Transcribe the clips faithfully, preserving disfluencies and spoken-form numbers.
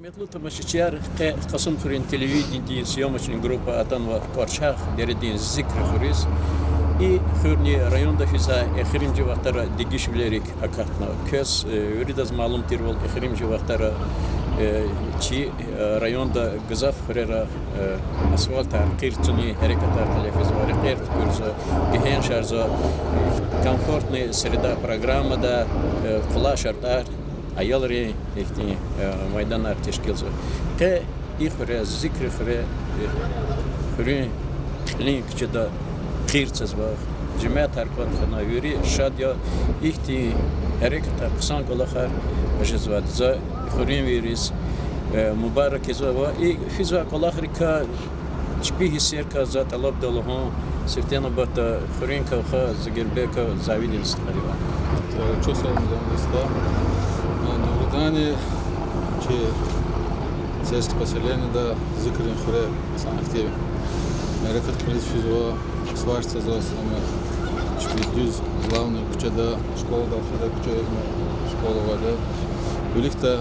Гьуьрметлу тамашачияр, къе Кьасумхуьруьн телевиденидин съёмочный группа атанва Кьварчагъ дередин Зикри хуьруьз. И хуьрни районда физвай эхиримжи вахтара дегишвилерик акатна. Квез, э, виридаз малум тирвал, эхиримжи вахтара, э, чи, э, районда гзаф хуьрера, э, асфальтар къир цуни, гьерекатар кьиле физва, рекьер туькӀуьрзава, гегьеншарзава, комфортная среда программада, э, къулай шартӀар, аялрин ихьтин, э, майданар тешкилзава. Къе и хуьре, Зикри хуьре, э, хуьруьн кьилин куьчеда къир цазва, жемятар кӀватӀ хьана, вири шад я, ихьтин гьерекатар, хъсан кӀвалахар жезвайди за хуьруьнвийриз, э, мубарак ийизва ва и физвай кӀвалахрикай чпи гьиссерикай за тӀалабда лугьун, сифте нубатда хуьруьн кавха Загирбека Завидин стхадивай. Чухсагъул, Мугьаммед стха. Дугъриданни, чи сельское поселениеда, Зикрин хуьре, хъсан актив гьерекат кьилиз физва, сварзава сама чпи дуьз главный куьчеда, школадал фида куьче, школа авайди. Виликдай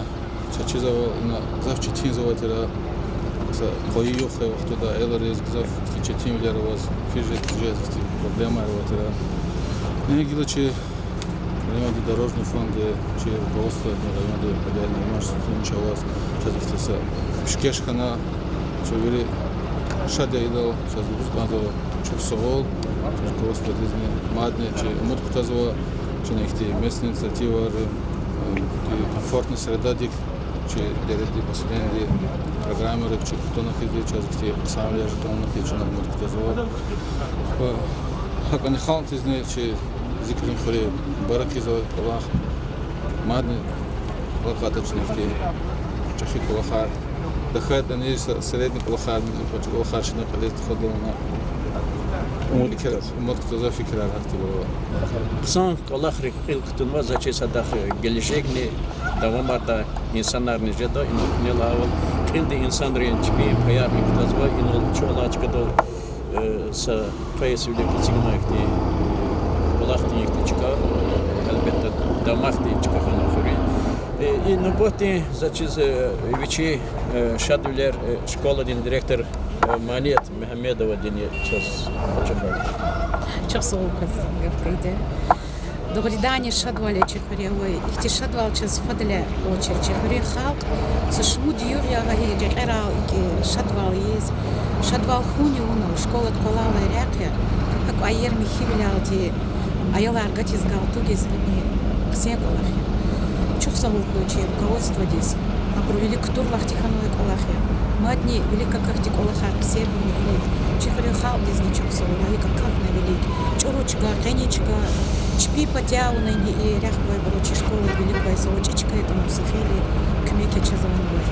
чаз чизва, ина гзаф четинзавай тир, са къвайи-югъ хьайи вахтунда аялриз гзаф четинвилер аваз, физ жез, жез ихьтин проблемаяр авай тир. Ина гила чи райондин дорожный фондди, чи руководстводин, райондин хозяин Нариман Султанович аваз чаз ихьтин са пишкеш хьана, чун вири шад я идал, чаз лугьуз кӀанзава чухсагъул руководстводизни, мадни чи умуд кутазва, чна ихьтин местный инициативайрин, э, комфортный средадик, чи дередин поселениедин программайрик чи кутуна хьиз, чаз ихьтин хъсанвилер жедална хьиз чна умуд кутазва. Ва гьакӀни халкьдизни, чи Зикрин хуьре, мубарак ийизва кӀвалах, мадни кӀвалах гатӀа чна ихьтин чӀехи кӀвалахар, тахьайтӀани са средний кӀвалахар, кӀвалахар чна кьилиз тухудайвал, умуд кутазва, фикирар гьахьтинвал ава. Хъсан кӀвалахрик кьил кутунва, заз чиз садахъ гележегни давамардай инсанарни жеда, инал куьнелай авал кьилди инсанрин чпин паярни кутазва, инал чун алай чкадал, э, са къвез вилик эцигнавай ихьтин, кӀвалахдин ихьтин чка, гьелбетда, дамахдин чка хьана хуьруьн. Э, и нубатдин заз чиз, э, вичи, э, шадвилер, э, школадин директор, э, Маният Мегьамедовадини чаз ачухарда. Чухсагъул, квез гаф гайиди. Дугъриданни шадвал я чи хуьре авай. Ихьтин шадвал чаз фадлай авачир чи хуьруьн халкь. Са шумуд югъ ягъа гьи рекьерал икӀ шадвал ийиз, шадвал хьунни авуна, школада къвалалай рехъ я. ГьакӀ аер михьивилелди, аялар гатиз галтугиз, им хъсен кӀвалах я. Чухсагъул хьуй чи руководстводиз, абуру вилик кутур вахт хьанвай кӀвалах я. Мадни вилик акахьтин кӀвалахар хъсебурни хьуй. Чи хуьруьн халкьдизни чухсагъул, гьакӀ акахьна вилик. ЧӀуру чка, къени чка, чпи патав авуна и рехъ гвайбуру, чи школадин вилик гвай са гъвечӀи чка ятӀани са хейлин куьмек я чаз авунвай.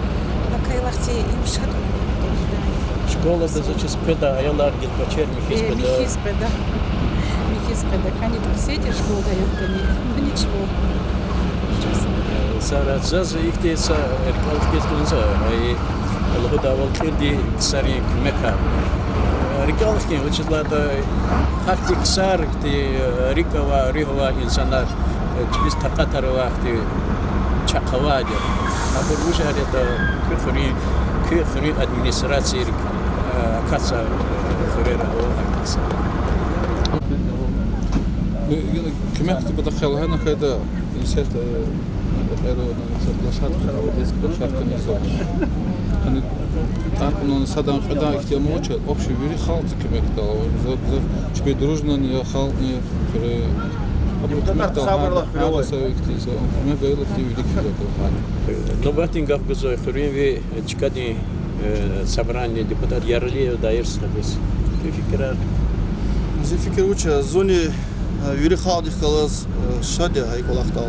ГьакӀ квай вахтунда им шад. Школада заз чиз къведай аялар гила кӀвачер михьиз къведа. Михьиз къведа. Михьиз къведа. Кани тахсетир школада ятӀани, ну ничего. Сара заз ихьтин са рикӀел хкиз кӀанзава, и лугьудайвал, кьилди ксарин куьмекар. РикӀел хкин, вучиз лагьайтӀа гьахьтин ксар, ихьтин рикӀ авай, руьгь авай инсанар, чпиз такьатар авай, ихьтин чахъ авайди я. Абур вужар ятӀа, куь хуьруьн, куь хуьруьн администрациядик, э, акатзавай хуьрера ава, акатзавай. Куьмекдин патахъай лагьана хьайитӀа, исятда, э, площадка, детский площадка неса. Яни, тӀаркӀунани садан-кьведан ихьтин авач, общий вири халкьди куьмекдал ава. За, за, чпи дружнани я халкьни, хуьре. Депутатар сабурлахъ вири ава. Са ихьтин са куьмек гайила, ихьтин вилик физ акурла. Нубатдин гаф гузва хуьруьнви чкадин, э, собраниедин депутат Яралиев Даир стхадиз. Куь фикирар? Зи фикир вуч я, зунни, э, вири халкьдихъ галаз, э, шад я гьа и кӀвалахдал.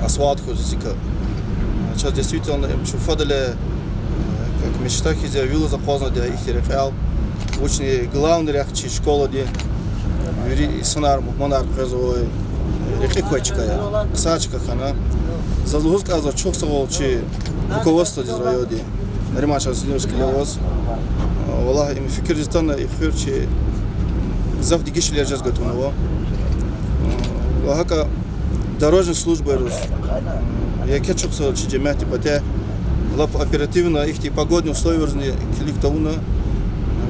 Асфальт хьуй зикай. Чаз действительно им чун фадлай, э, как мечта хьиз я, вил алаз акъвазнавайди я ихьтин рекьел. Вучни главный рехъ чи школадин. Вири инсанар, мугьманар къвезвай, рекьи квай чка я. Хъсан чка хьана. Заз лугьуз кӀанзава чухсагъул чи руководстводиз райондин. Нариман Шамсудинович килеваз. Валлагь, им фикирдиз атана и хуьр чи гзаф дегишвилер жез гатӀунва. Ва гьакӀа дорожный службайриз, еке чухсагъул чи жемятдин патай, Лап оперативно ихьтин погодный условияризни килиг тавуна,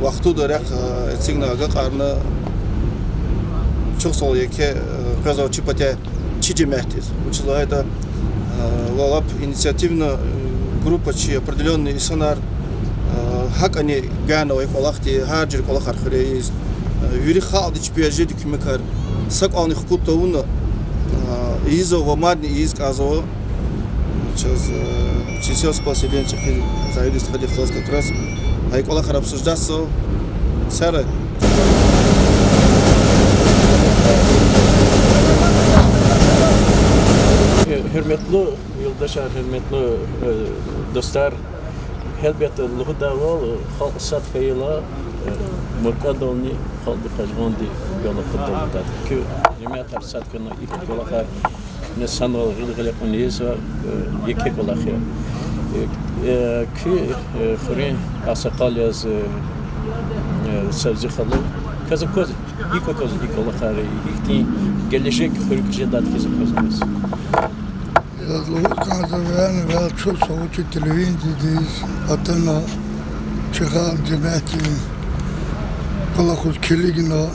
вахтунда рехъ, э, эцигна, агакьарна, чухсагъул еке, э, къвезва чи патав, чи жемятдиз. Вучиз лагьайтӀа, э, ла-, лап инициативно, э, группа чи, определённый инсанар, э, гьакӀани гана авай кӀвалахди, гьар жуьре кӀвалахар хуьряй ийиз, э, вири халкьди чпи жеди куьмекар са кӀвални хкуд тавуна, э, ийизва ва мадни ийиз кӀанзава. Чаз, э, чи сельское поселение чӀехи заведующий стхади хтаз как раз гьа и кӀвалахар обсуждаться. Сара. Гьуьрметлу юлдашар, гьуьрметлу, э, дустар, гьелбетда, лугьудайвал, халкь сад хьайила, э, муркӀадални халкьди къажгъанди галаз акъуддалда. Куь жемятар сад хьана, ихьтин кӀвалахар нез санал гъил-гъиле кьуниз ва, э, еке кӀвалах я. Э, э, куь, э, хуьруьн агъсакъал яз, э, э, Савзи халу, квез акваз, гьикӀ акваз и кӀвалахар, гьихьтин гележег хуьруьк жедайди хьиз акваз квез? Заз лугьуз кӀанзава, эвел чухсагъул чи телевидениедиз атана, чи халкь жемятдин кӀвалахуз килигна,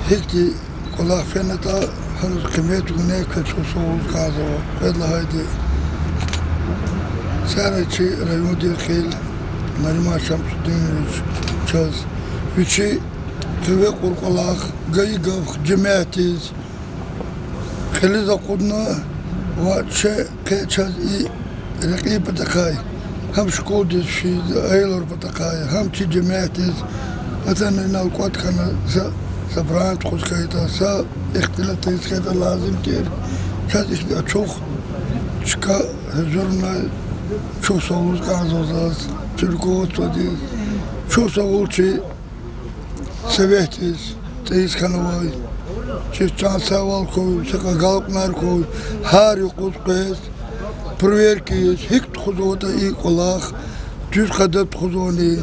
гьихьтин кӀвалах фенатӀа, гьаниз къимет гуне квез чухсагъул лугьуз кӀанзава. Квез лагьайди, сара чи райондин хил Нариман Шамсудинович чаз вичи къе векьур кӀвалах гайи гаф жемятдиз кьилиз акъудна ва чи къе чаз и рекьин патахъай, гьам школадиз физ, аялрин патахъай, гьам чи жемятдиз, атана инал кӀватӀ хьана са собрание тухуз хьайитӀа, са ихтилат ийиз хьайитӀа лазим тир, чаз ихьтин ачух чка гьазурнай. Чухсагъул лугьуз кӀанзава заз чи руководстводиз, чухсагъул чи советдиз, цӀийиз хьанвай, чаз чан сагъвал хьуй, са кьагалкьунар хьуй, гьар юкъуз къвез проверка ийиз, гьикӀ тухузватӀа и кӀвалах, дуьз къайдада тухузвани,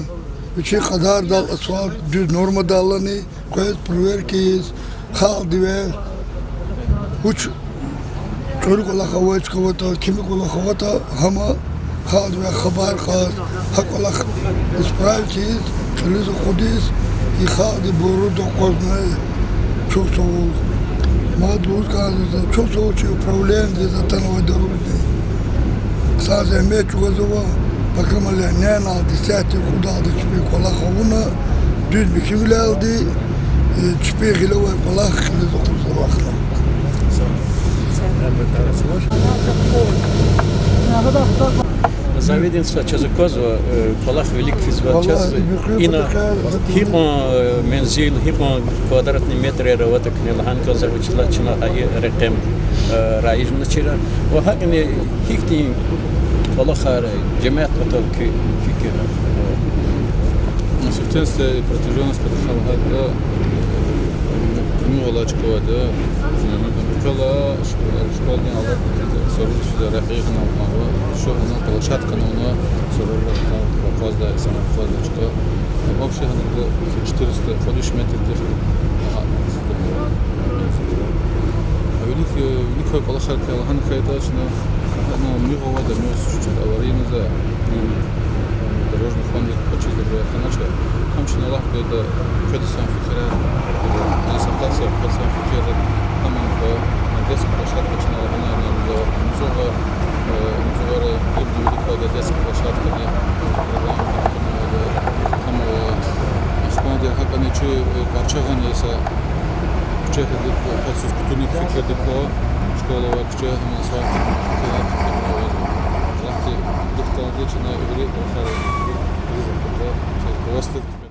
вичин кьадардал, асфальт дуьз нормадаллани, къвез проверка ийиз, халкьдивай вуч чӀуру кӀвалах авай чкаватӀа, кими кӀвалах аватӀа, гьама халкьдивай хабар кьаз, гьа кӀвалах исправить ийиз, кьилиз акъудиз, и халкьдин буруда акъвазнай. Чухсагъул. Мад лугьуз кӀанзава, чухсагъул чи управленидиз атанвай дарудни. Са зегьмет чӀугвазва, пакамале неналди, сятдин кьудалди чпин кӀвалах авуна, дуьз михьивилелди, э, чпин гъиле авай кӀвалах кьилиз акъудзавай кӀвалахна. Заведующий, чаз аквазва, э, кӀвалах вилик физва, чаз ина гьикьван, э, мензил, гьикьван квадратный метрер аватӀа куьне лагьана кӀанзава, вучиз лагьайтӀа чна гьа и рекьем, э, раижначир. Ва гьакӀни гьихьтин кӀвалахар жемят патал куь фикир? Ну, сифтени-сифте протяжённость патахъай лагьайтӀа, мугъ алай чкавайди я, ну, куьне ш-, школадин алат, сурур физва, рекье гьана алукӀнава, шу гьана площадкани авуна, сурур акъваздай, инсанар акъваздай чка. Общий гьана четыреста, кьуд виш метр тир. Агьа. Вилик, вилик квай кӀвалахар квай лагьана хьайитӀа чна, ну, мугъ авайди, мугъ чуть-чуть аварийный за, дорожный фонд квачиз раханач. Гьам чна лагь гайитӀа, квез хьайи фикирар, консультация, квез хьайи фикирар, гьам ана ква, детский площадка чна лагьана, ана за, мугъ ава, э, мугъ авайра, гьибди вилик квайди детский площадкани, программа, гьам ава, ахпанди гьакӀани чи, э, парчагъани са, куьче гьелбетда, квез кутуник фикирдик ква, школа ва куьче, гьам асфальт, фикирар, фикирар. Лахти духталди чна вири кӀвалахар, вири, вири кӀвалахар, чаз квестик.